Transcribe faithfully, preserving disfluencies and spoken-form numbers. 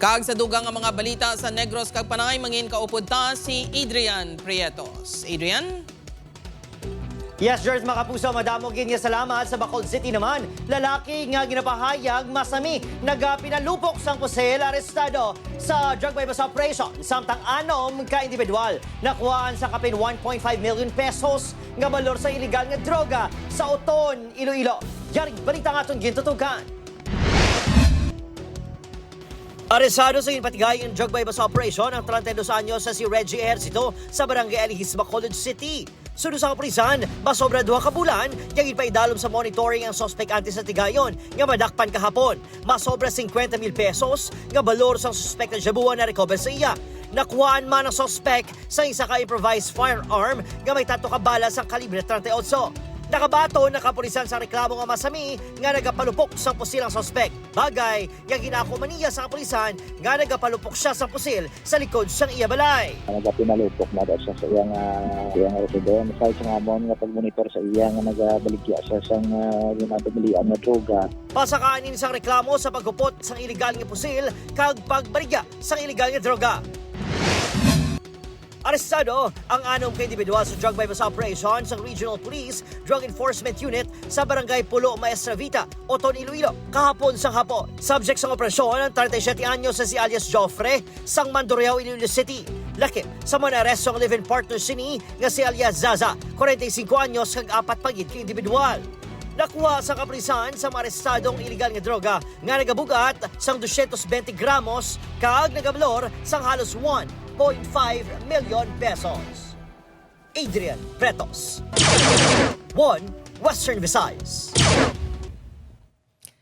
Kag sa dugang nga mga balita sa Negros kag Panay, mangin kaupod ta si Adrian Prietos. Adrian? Yes, George, mga kapuso, madamo gid nga salamat sa Bacolod City naman. Lalaki nga ginapahayag masami nagapinalupok sang pusil arestado sa drug buy-bust operation, samtang anom ka individual nakuhaan sa kapin one point five million pesos nga balor sa iligal nga droga sa Oton, Iloilo. Yaring balita nga aton gintutukan. Aresado sa ginpatigay ang drug buy-bust operation ang treinta y dos anyos sa si Reggie Ejercito sa Barangay Alihis, Bacolod City. Suno sa kapulisan, masobra duha ka bulan nga ginpaidalom sa monitoring ang suspek antes sa tigayon nga madakpan kahapon. Masobra singkwenta mil pesos nga balor sang suspek nga shabu ang na-recover sa iya. Nakuhaan man ang suspek sa isa ka improvised firearm nga may tatlo ka bala sang kalibre treinta y ocho. Nakabaton ang kapulisan sa reklamo nga masami nga nagapalupok sang pusil ang suspek, bagay nga gin-ako man niya sa kapulisan nga nagapalupok siya sa pusil sa likod sang iya balay. Nagapinalupok na daw siya sa iyang, ah, iyang residence. Sa nga amon nga pagmonitor sa iya nga nagabaligya siya sang, ah, ginadumilian nga droga. Pasakanin sang reklamo sa paghupot sang iligal nga pusil kag pagbaligya sang iligal nga droga. Arestado ang anom ka individual sa drug buy-bust operation sang Regional Police Drug Enforcement Unit sa Barangay Pulo Maestra Vita, Oton, Iloilo, kahapon sang hapon. Subject sang operasyon ang treinta y siete anyos nga si alias Joffre sang Mandurriao, Iloilo City. Lakip sa mga naaresto ang live-in partner sini nga si alias Zaza, kwarenta y singko anyos, kag apat pa gid ka individual. Nakuha sa kapulisan sa mga arestado ang iligal nga droga nga nagabug-at sang dosyentos bente gramos kag nagabalor sang halos one point five million pesos. Adrian Pretos, One Western Visayas.